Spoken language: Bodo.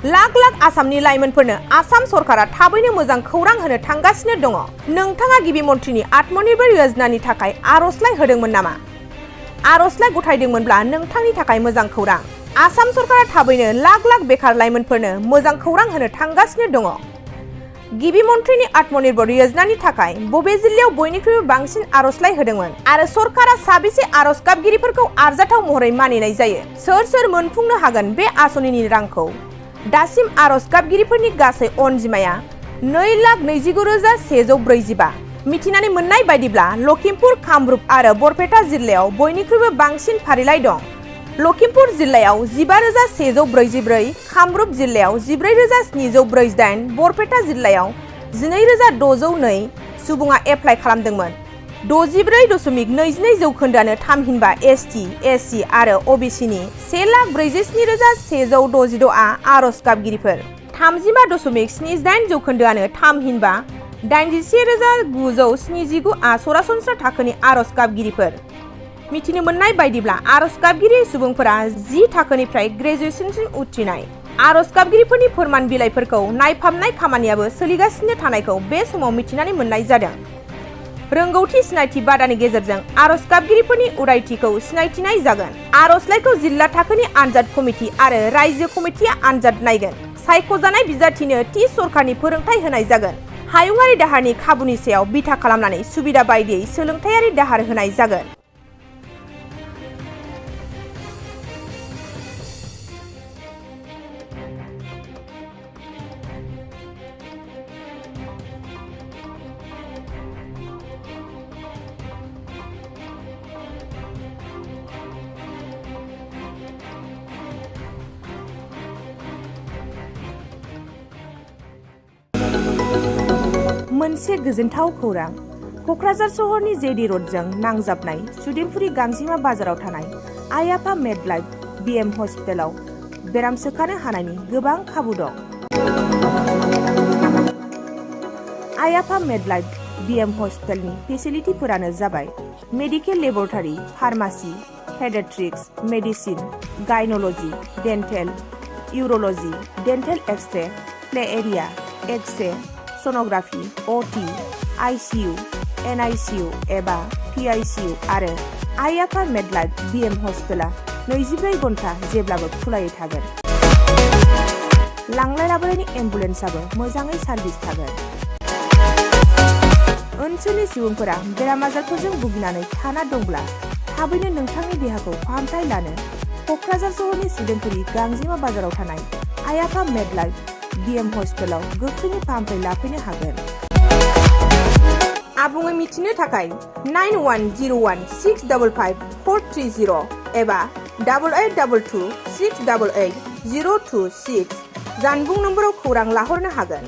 लाख लाख आसामनि लाइमोनफोरनो आसाम सरकारा थाबैनो मोजां खौरां होनो थांगासिनो दङ। नोंथाङा गिबि मन्थ्रिनि आत्मनिर्भर योजनानि थाखाय आर'जलाइ होदोंमोन नामा? आर'जलाइ गथायदोंमोनब्ला नोंथांनि थाखाय मोजां खौरां। आसाम सरकारा थाबैनो लाख लाख बेकार लाइमोनफोरनो मोजां खौरां होनो थांगासिनो दङ। गिबि मन्थ्रिनि आत्मनिर्भर योजनानि थाखाय बबे जिल्लायाव बयनिख्रुइबो बांसिन आर'जलाइ होदोंमोन आरो सरकारा साबेसे आर'ज गाबगिरिफोरखौ आरजाथाव महरै मानिनाय जायो? सोर मोनफुंनो हागोन बे आसनिनि रांखौ? दासिम आर'ज गाबगिरिफोरनि गासै अनजिमाया 2,29,145। मिथिनानै मोननाय बायदिब्ला लखिमपुर, कामरुप आरो बरपेटा जिल्लायाव बयनिख्रुइबो बांसिन फारिलाइ दं। लखिमपुर जिल्लायाव 15,144, कामरुप जिल्लायाव 14,748, बरपेटा जिल्लायाव 12,602 सुबुङा एप्लाइ खालामदोंमोन। 64.22% थामहिनबा एसटि, एससि आरो अबिसिनि 1,47,162 आर'ज गाबगिरिफोर। 35.78% थामहिनबा 81,979 सरासनस्रा थाखोनि आर'ज गाबगिरिफोर। मिथिनो मोननाय बायदिब्ला आर'ज गाबगिरि सुबुंफोरा 10 थाखोनिफ्राय ग्रेजुएशनसिम उथ्रिनाय। आर'ज गाबगिरिफोरनि फोरमान बिलाइफोरखौ नायफामनाय खामानियाबो सोलिगासिनो थानायखौ बे समाव मिथिनानै मोननाय जादों। रोंगौथि सिनायथि बादानि गेजेरजों आर'ज गाबगिरिफोरनि उदायथिखौ सिनायथिनाय जागोन। आर'जलाइखौ जिल्ला थाखोनि आनजाद कमिटि आरो रायजो कमिटिया आनजाद नायगोन। सायख'जानाय बिजाथिनो थि सरकारनि फोरोंथाय होनाय जागोन। हायुङारि दाहारनि खाबुनि सायाव बिथा खालामनानै सुबिदा बायदियै सोलोंथायारि दाहार होनाय जागोन। मोनसे गोजोनथाव खौरां। क'क्राझार सहरनि जेडि र'डजों नांजाबनाय सुदेमपुरि गांजिमा बाजाराव थानाय आइ आफा मेडलाइफ बिएम हस्पिटालाव बेराम सोखानो हानायनि गोबां खाबु दं। आइ आफा मेडलाइफ बिएम हस्पिटालनि फेसिलिटिफोरानो जाबाय medical laboratory, pharmacy, paediatrics, medicine, gynaecology, dental, urology, dental X-ray, play area, X-ray, sonography, OT, ICU, NICU एबा पिआइसिइउ आरो आइ आफा मेडलाइफ बिएम हस्पिटाला 24 घन्टा जेब्लाबो खुलायै थागोन। लांलाय लाबोलायनि एम्बुलेन्सआबो मोजाङै सार्भिस थागोन। ओनसोलनि सुबुंफोरा बेराम आजारफोरजों भुगिनानै थाना दंब्ला थाबैनो नोंथांनि देहाखौ फाहामथाय लानो क'क्राझार सहरनि सुदेमपुरि गांजिमा बाजाराव थानाय आइ आफा मेडलाइफ बिएम हस्पिटालाव गोख्रैनो फाहामथाय लाफैनो हागोन। आबुङै मिथिनो थाखाय 9101655430 एबा 8822688026 जानबुं नम्बराव खौरां लाहरनो हागोन।